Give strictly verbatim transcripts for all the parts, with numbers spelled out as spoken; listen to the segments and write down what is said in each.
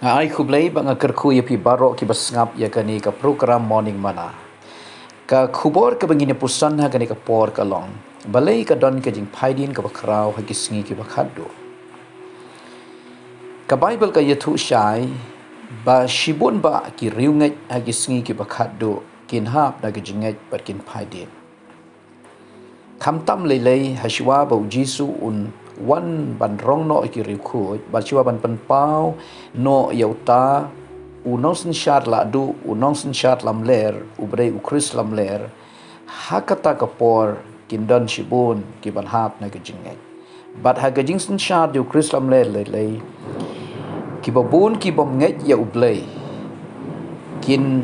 Nga ai khublei bad nga kyrkhu ïa phi baroh kiba sngap ïa kane ka program Morning Manna. Ka khubor kaba ngin ïa puson ha kane ka por ka long, balei ka don ka jingphaidien kaba khraw ha ki sngi kiba khatduh. Ka Baibl ka ïathuh shai ba shibun bah ki riewngeit ha ki sngi kiba khatduh kin hap da ka jingngeit bad kin phaidien. Khamtam lei lei, ha shuwa ba U Jisu un wan ban rong noh ïa ki riewkhuid, bad shuwa ban pynpaw noh ïa uta u nongsynshar lahduh, u nongsynshar lamler, u briew u Khrist lamler, ha kata ka por kin don shibun kiban hap na ka jingngeit. Bad ha ka jingsynshar jong u Khrist lamler lei lei, kiba bun kibym ngeit ïa U Blei kin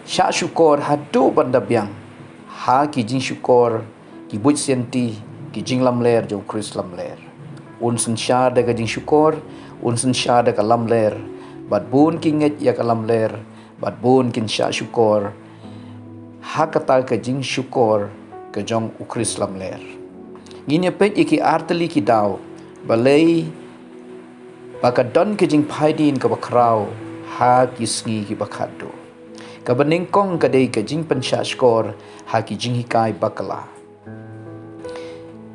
shah shukor haduh ban da biang ha ki jingshukor, ki buit sianti, ki jinglamler jong u Khrist lamler. Un synshar da ka jingshukor, un synshar da ka lamler, bad bun ki ngeit ïa ka lamler, bad bun kin shah shukor ha kata ka jingshukor ka jong u Khrist lamler. Ngin ïa peit ïa ki artylli ki daw balei ba ka don ka jingphaidien kaba khraw ha ki sngi kiba khatduh. Kaba nyngkong ka dei ka jingpynshah shkor ha ki jinghikai bakla.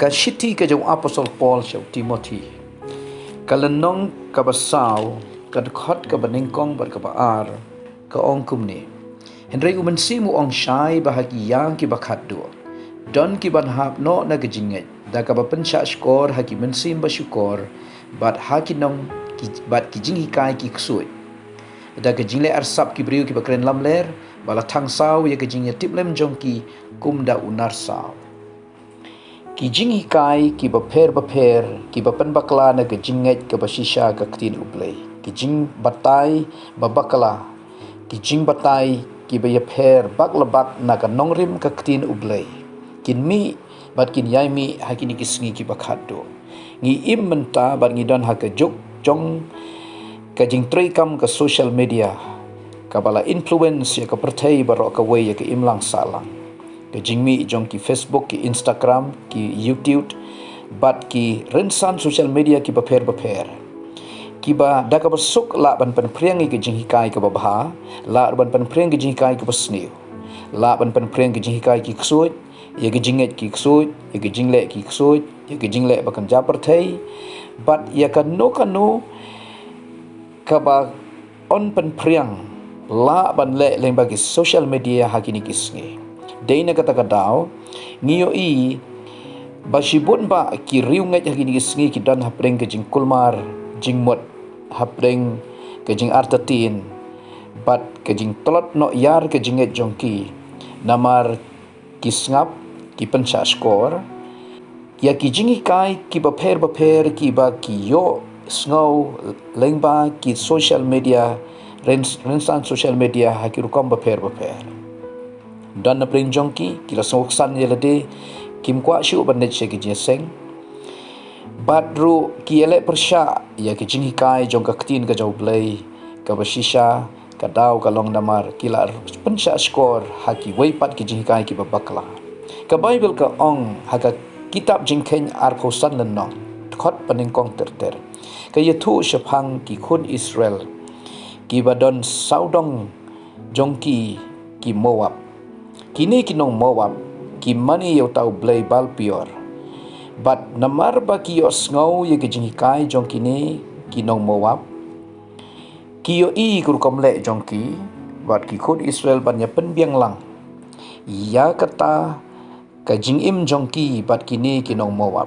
Ka shithi ka jong u Apostol Paul sha u Timothi, ka lynnong kaba saw, ka dkhot kaba nyngkong bad kaba ar, ka ong kumne: Hynrei u Mynsiem u ong shai ba ha ki ïing kiba khatduh don kiban hap noh na ka jingngeit da kaba pynshah shkor ha ki mynsiem ba shukor, bad ha ki nong ki, bad ki jinghikai ki ksuid, da ka jingleh arsap ki briew kiba kren lamler, ba la thang saw ïa ka jingïatiplem jong ki kum da u nar saw. Ki jinghikai kiba pher bapher kiba pynbakla na ka jingngeit kaba shisha ka ktien U Blei. Ki jingbatai babakla, ki jingbatai kiba ïapher bak la bak na ka nongrim ka ktien U Blei, kin mih bad kin ïai mih ha kine ki sngi kiba khatduh. Ngi im mynta bad ngi don ha ka juk jong ka jingtreikam ka social media, kaba la influence ïa ka pyrthei baroh kawei ïa ka imlang sahlang. Ka jingmih jong ki Facebook, ki Instagram, ki YouTube, bad ki rynsan social media kiba pher bapher, kiba da kaba suk lah ban pynphriang ïa ka jinghikai kaba bha, lah ban pynphriang ka jinghikai kaba sniew, lah ban pynphriang ka jinghikai ki ksuid, ïa ka jingngeit ki ksuid, ïa ka jingleh ki ksuid, ïa ka jingleh ba kynja pyrthei, bad ïa kano kano kaba yn pynphriang lah ban leh lyngba ki social media ha kine ki sngi. Dei na kata ka daw, ngi ïohi ba shibun bah ki riewngeit ha kine ki sngi ki don hapdeng ka jingkulmar jingmut, hapdeng ka jingartatien, bad ka jingtlot noh ïar ka jingngeit jong ki, namar ki sngap, ki pynshah shkor ïa ki jinghikai kiba pher bapher kiba ki ïohsngew lyngba ki social media, ryn-, rynsan social media ha ki rukom bapher bapher. Don napdeng jong ki, ki la sngewksan ïa lade, kim kwah shuh ban leit sha ki jingïaseng. Bad ruh ki ïaleh pyrshah ïa ki jinghikai jong ka ktien ka jong U Blei kaba shisha, ka daw ka long namar ki la pynshah shkor ha kiwei pat ki jinghikai kiba bakla. Ka Baibl ka ong ha ka kitab Jingkheiñ arphew san lynnong, dkhot banyngkong ter ter, ka ïathuh shaphang ki khun Israel kiba don sawdong jong ki, ki Moab. Kine ki nong Moab ki mane ïa uta u blei Baal Peor. Bad namar ba ki ïohsngew ïa ki jinghikai jong kine ki nong Moab, ki ïohi ka rukom leh jong ki, bad ki khun Israel ban ïa pynbiang lang ïa kata ka jingim jong ki bad kine ki nong Moab.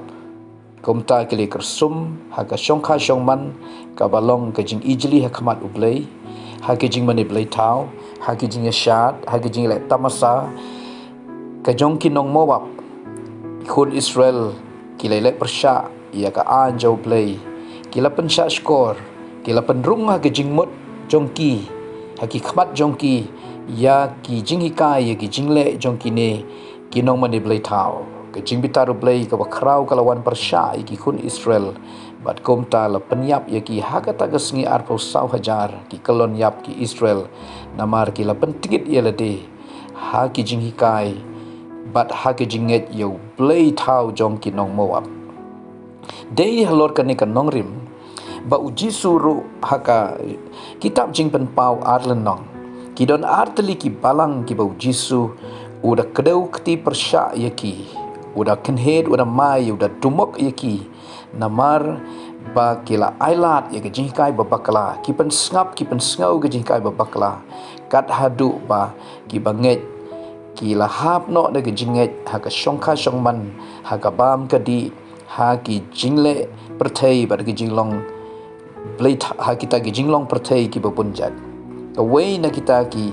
Kumta ki la kyrsum ha ka shongkha shongman kaba long ka jingijli ha khmat U Blei, ha ka jingmane blei thaw, ha ka jingïashad, ha ka jingleh tamasa ka jong ki nong Moab. Ki khun Israel ki la leh pyrshah ïa ka aiñ jong U Blei, ki la pynshah shkor, ki la pynrung ha ka jingmut jong ki, ha ki khmat jong ki, ïa ki jinghikai, ïa ki jingleh jong kine ki nongmane blei thaw. Ka jingbitar U Blei kaba khraw ka la wan pyrshah ïa ki khun Israel, bad kumta la pynïap ïa ki ha kata ka sngi arphew saw hajar ki kyllon ïap ki Israel, namar ki la pyntngit ïa lade ha ki jinghikai bad ha ki jingngeit ïa u blei thaw jong ki nong Moab. Dei halor kane ka nongrim Ba u Jisu ruh ha ka kitab Jingpynpaw ar lynnong, ki don ar tylli ki balang kiba u Jisu u da kdew kti pyrshah ïa ki, u da kynhid, u da mai, u da dumok ïa ki. Namar ba ki la ailad ïa ka jinghikai ba bakla, ki pynsngap, ki pynsngew ka jinghikai ba bakla, kat haduh ba ki bangeit ki la hap noh da ka jingngeit ha ka shongkha shongman, ha ka bam ka dih, ha ki jingleh pyrthei bad ki jinglong blei, ha kita ki jinglong pyrthei kiba bun jait. Kawei na kita ki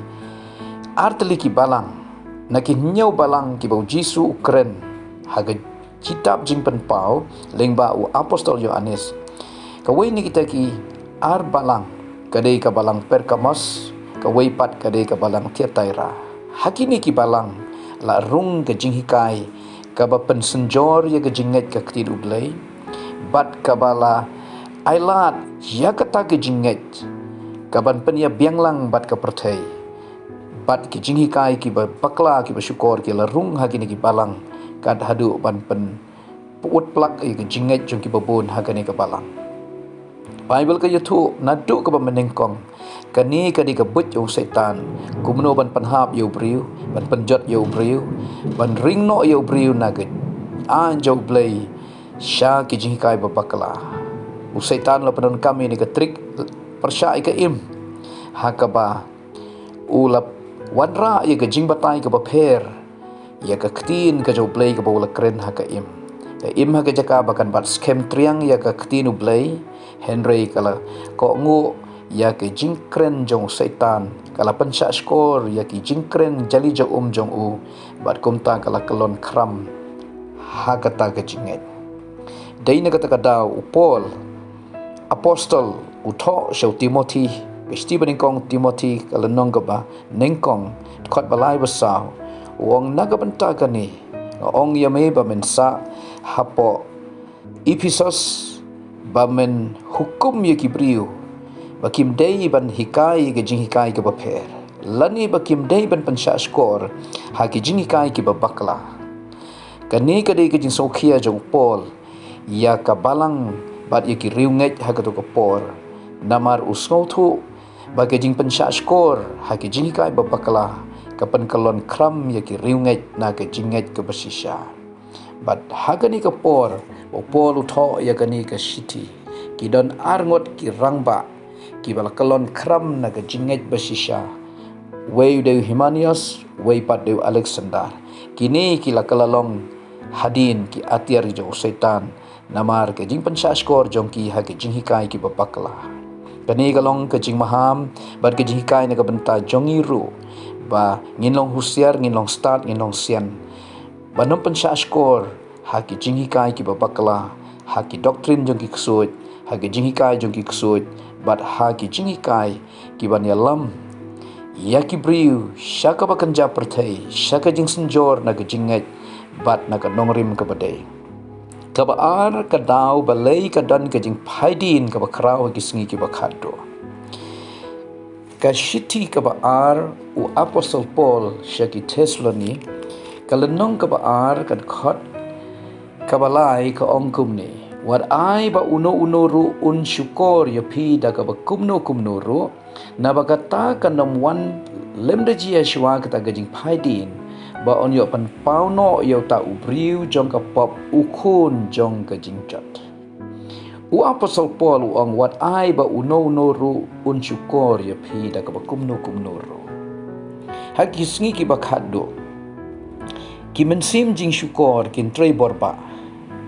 ar tylli ki balang, na ki hynñiew balang kiba u Jisu u kren ha ka kitab Jingpynpaw lyngba u apostol Ïoannis. Kawei na kita ki ar balang ka dei ka balang Pergamos, kawei pat ka dei ka balang Thiatira. Ha kine ki balang la rung ka jinghikai kaba pynsynjor ïa ka jingngeit ka ktien u Blei, bad kaba la ailad ïa kata ka jingngeit kaban pynïabiang lang bad ka pyrthei. Bad ki jinghikai kiba bakla, kiba shukor, ki la rung ha kine ki balang, kat haduh ban pynpyut plak ïa ka jingngeit jong kiba bun ha kane ka balang. Baibl ka ïathuh naduh kaba mynnyngkong, kane ka dei ka buit jong u Soitan, kumno ban pynhap ïa u briew, ban pynjot ïa u briew, ban ring noh ïa u briew na ka aiñ jong u Blei sha ki jinghikai ba bakla. U Soitan u la pyndonkam ïa kane ka trik pyrshah ïa ka im, ha kaba u la wanrah ïa ka jingbatai kaba pher ïa ka ktien ka jong u Blei kaba u la kren ha ka im. Ka im ha ka jaka ba kan bat skhem triang ïa ka ktien u Blei, hynrei ka la kohnguh ïa ka jingkren jong u Soitan, ka la pynshah shkor ïa ki jingkren jali ja um jong u, bad kumta ka la kyllon khram ha kata ka jingngeit. Dei na kata ka daw u Paul, apostol, u thoh sha u Timothi, ka shithi ba nyngkong Timothi, ka lynnong kaba nyngkong, dkhot ba lai ba saw, u ong, na ka bynta kane nga ong ïa me ba men sah hapoh Ephesos, ba men hukum ïa ki briew ba kim dei ban hikai ïa ka jinghikai kaba pher, lane ba kim dei ban pynshah shkor ha ki jinghikai kiba bakla. Kane ka dei ka jingsngewkhia jong u Paul ïa ka balang bad ïa ki riewngeit ha kato ka por, namar u sngewthuh ba ka jingpynshah shkor ha ki jinghikai ba bakla ka pynkyllon khram ïa ki riewngeit na ka jingngeit kaba shisha. Bad ha kane ka por, u Paul u thoh ïa kane ka shithi, ki don ar ngut ki rangbah kiba la kyllon khram na ka jingngeit ba shisha. Uwei u dei u Hymenius, uwei pat u dei u Alexander. Kine ki la kylla long hadien ki atiar jong u Soitan, namar ka jingpynshah shkor jong ki ha ka jinghikai kiba bakla. Kane ka long ka jingmaham bad ka jinghikai na ka bynta jong ngi ruh, ba ngin long husiar, ngin long stad, ngin long sian, ban ym pynshah shkor ha ki jinghikai kiba bakla, ha ki doktrin jong ki ksuid, ha ki jinghikai jong ki ksuid, bad ha ki jinghikai kiban ïalam ïa ki briew sha kaba kynja pyrthei, sha ka jingsynjor na ka jingngeit bad na ka nongrim kaba dei. Kaba ar ka daw balei ka don ka jingphaidien kaba khraw ha ki sngi kiba khatduh. Ka shithi kaba ar u apostol Paul sha ki Thessaloni, ka lynnong kaba ar, ka dkhot kaba lai, ka ong kumne: Wat ai ba uno uno ruh un shukor ïa phi da kaba kumno kumno ruh, naba kata kan ym wan lymda jia shuwa kata ka jingphaidien, ba un ïoh pynpaw noh ïa uta u briew jong ka pop, u khun jong ka jingjot. U apostol Paul u ong, wat ai ba uno uno ruh un shukor ïa phi da kaba kumno kumno ruh. Ha ki sngi kiba khatduh, ki mynsiem jingshukor kin trei borbah,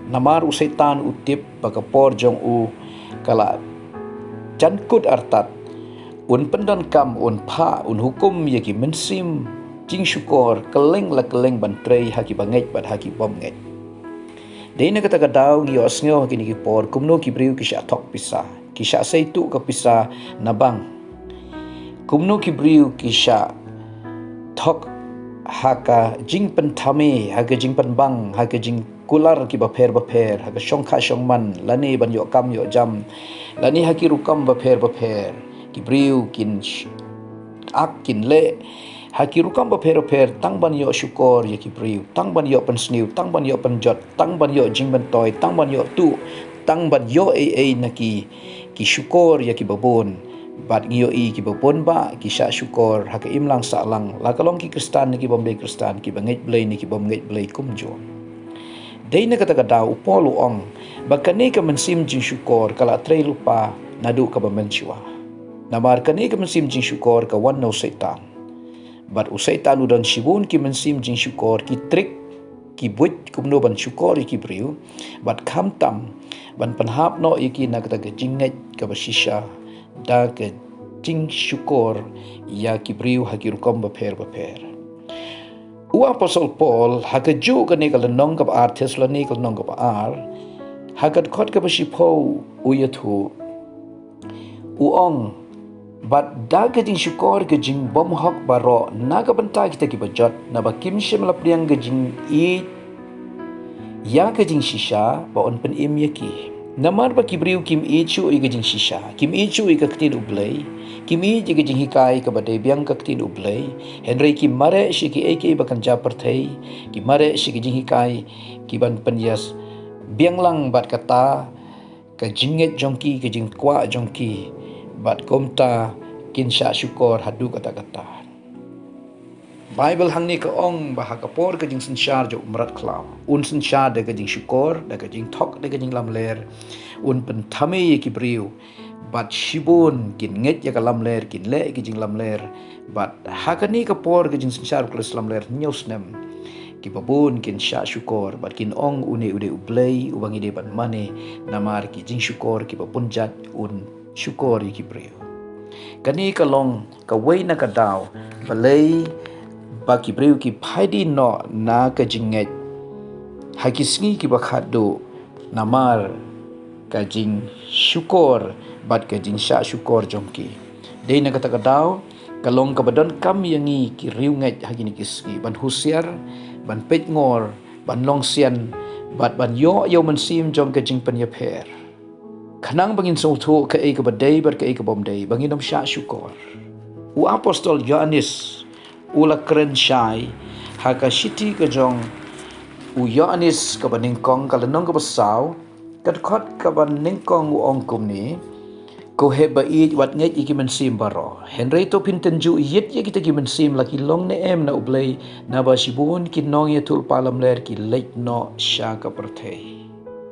namar u Soitan u tip ba ka por jong u ka la jan kut artat, un pyndonkam, un phah, un hukum ïa ki mynsiem jingshukor kylleng la kylleng ban trei ha ki bangeit bad ha ki bym ngeit. Dei na kata ka daw ngi ïohsngew ha kine ki por kumno ki briew ki shah thok pisa, ki shah sei tuh ka pisa na bank. Kumno ki briew ki shah thok ha ka jingpynthame, ha ka jingpynbang, ha ka jingkular kiba pher bapher, ha ka shongkha shongman, lane ban ïoh kam ïoh jam, lane ha ki rukom bapher bapher. Ki briew kin sh-, ak kin leh ha ki rukom bapher bapher, tang ban ïoh shukor ïa ki briew, tang ban ïoh pynsniew, tang ban ïoh pynjot, tang ban ïoh jingmyntoi, tang ban ïoh tuh, tang ban ïoh ei ei na ki ki shukor ïa kiba bun, bad ngi ïohi kiba bun bah ki shah shukor ha ka imlang sahlang, la ka long ki Khristan ne ki bym dei Khristan, kiba ngeit Blei ne ki bym ngeit Blei kumjuh. Dei na kata ka daw u Paul u ong ba kane ka mynsiem jingshukor ka la trei lypa naduh kaba mynshuwa. Namar kane ka mynsiem jingshukor ka wan na u Soitan. Bad u Soitan u don shibun ki mynsiem jingshukor, ki trik, ki buit kumno ban shukor ïa ki briew, bad khamtam ban pynhap noh ïa ki na kata ka jingngeit kaba shisha da ka jingshukor ïa ki briew ha ki rukom bapher bapher. U Apostol Paul ha kajuh kane ka lynnong kaba ar Thessaloni, ka lynnong kaba ar, ha ka dkhot kaba shiphew u ïathuh, u ong, bad da ka jingshukor ka jingbymhok baroh na ka bynta kita kiba jot, naba kim shym la pdiang ka jingïeit ïa ka jingshisha ba yn pynim ïa ki. Namar ba ki briew kim ïeit shuh ïa ka jingshisha, kim ïeit shuh ïa ka ktien U Blei, kim ïeit ïa ka jinghikai kaba dei biang ka ktien U Blei, hynrei ki mareh sha kiei kiei ba kynja pyrthei, ki mareh sha ka jinghikai kiban pynïabiang lang bad kata ka jingngeit jong ki, ka jingkwah jong ki, bad kumta kin shah shukor haduh katta katta. Baibl hangne ka ong ba ha ka por ka jingsynshar jong u mrad khlaw, un synshar da ka jingshukor, da ka jingthok, da ka jinglamler, un pynthame ïa ki briew, bad shibun kin ngeit ïa ka lamler, kin leh ïa ka jinglamler, bad ha kane ka por ka jingsynshar u Khrist lamler hynñiew snem, kiba bun kin shah shukor, bad kin ong une u dei U Blei uba ngi dei ban mane, namar ki jingshukor kiba bun jait un shukor ïa ki briew. Kane ka long kawei na ka daw balei ba ki briew ki phai dien noh na ka jingngeit ha ki sngi kiba khatduh, namar ka jingshukor bad ka jingshah shukor jong ki. Dei na kata ka daw ka long kaba donkam ïa ngi ki riewngeit ha kine ki sngi ban husiar, ban peitngor, ban long sian, bad ban ïoh ïa u mynsiem jong ka jingpynïapher, khnang ba ngin sngewthuh kaei kaba dei bad kaei ka bym dei, ba ngin ym shah shukor. U Apostol Ïoannis u la kren shai ha ka shithi ka jong u Ïoannis kaba nyngkong, ka lynnong kaba saw, ka dkhot kaba nyngkong, u ong kumne: Ko hep ba ïeit, wat ngeit ïa ki mynsiem baroh. Hynrei to phin tynjuh ïit ïa kita ki mynsiem, la ki long ne em na U Blei, naba shibun ki nongïathuhlypa lamler ki leit noh sha ka pyrthei.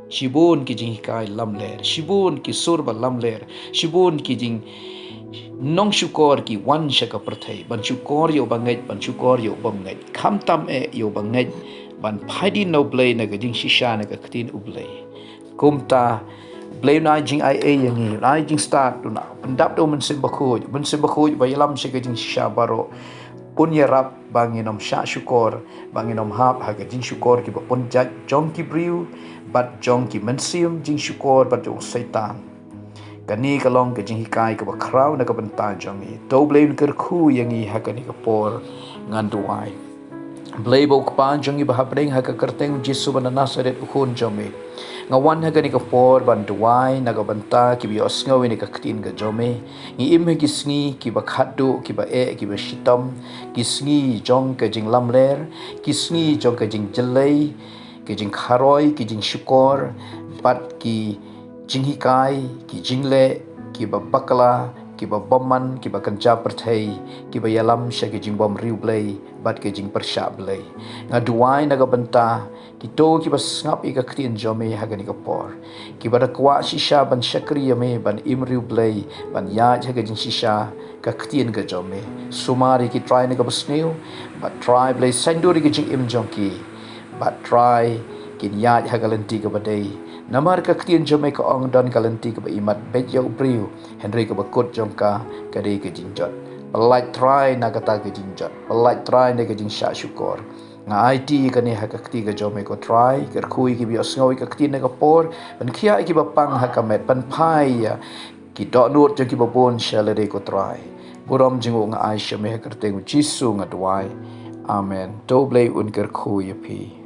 Shibun ki jinghikai lamler, shibun ki sur ba lamler, shibun ki jing nongshukor ki wan sha ka pyrthei ban shukor ïa uba ngeit, ban shukor ïa uba bym ngeit, khamtam eh ïa uba ngeit ban phai dien na U Blei na ka jingshisha na ka ktien U Blei. Kumta U Blei un ai jingaiei ïa ngi, un ai jingstad, un pyndap da u Mynsiem Bakhuid, u Mynsiem Bakhuid ba ïalam sha ka jingshisha baroh, un ïarap ba ngin ym shah shukor, ba ngin ym hap ha ka jingshukor kiba bun jait jong ki briew, bad jong ki mynsiem jingshukor, bad jong u Soitan. Kane ka long ka jinghikai kaba khraw na ka bynta jong ngi. To U Blei un kyrkhu ïa ngi ha kane ka por, ngan duwai. Blei ba u Kpa jong ngi ba ha bneng, ha ka kyrteng U Jisu ba na Nasaret, U Khun jong me, nga wan ha kane ka por ban duwai na ka bynta kiba ïohsngew ïa ka ktien ka jong me. Ngi im ha ki sngi kiba khatduh, kiba eh, kiba shitom, ki sngi jong ka jinglamler, ki sngi jong ka jingjyllei, ki jingkharoi, ki jingshukor, bad ki jinghikai, ki jingleh kiba bakla, kiba bymman, kiba kynja pyrthei, kiba ïalam sha ki jingbymriewblei bad ki jingpyrshah Blei. Nga duwai na ka bynta kito kiba sngap ïa ka ktien jong me ha kane ka por, kiba da kwah shisha ban shakri ïa me, ban im riewblei, ban ïaid ha ka jingshisha ka ktien ka jong me. Sumar ïa ki Trai na kaba sniew, bad Trai Blei, saiñdur ïa ka jingim jong ki, bad Trai, kin ïaid ha ka lynti kaba dei. Namar ka ktien jong me ka ong, don ka lynti kaba imat beit ïa u briew, hynrei kaba kut jong ka ka dei ka jingjot. Pyllait Trai na kata ka jingjot, pyllait Trai na ka jingshah shukor. Nga aiti kane ha ka kti ka jong me ko Trai, kyrkhu ïa kiba ïohsngew ïa ka ktien na ka por, pynkhiah ïa kiba pang ha ka met, pynphai ïa ki dohnud jong kiba bun sha lade ko Trai. Burom jong ngi nga ai sha me ha ka kyrteng U Jisu nga duwai. Amen. To U Blei un kyrkhu ïa phi.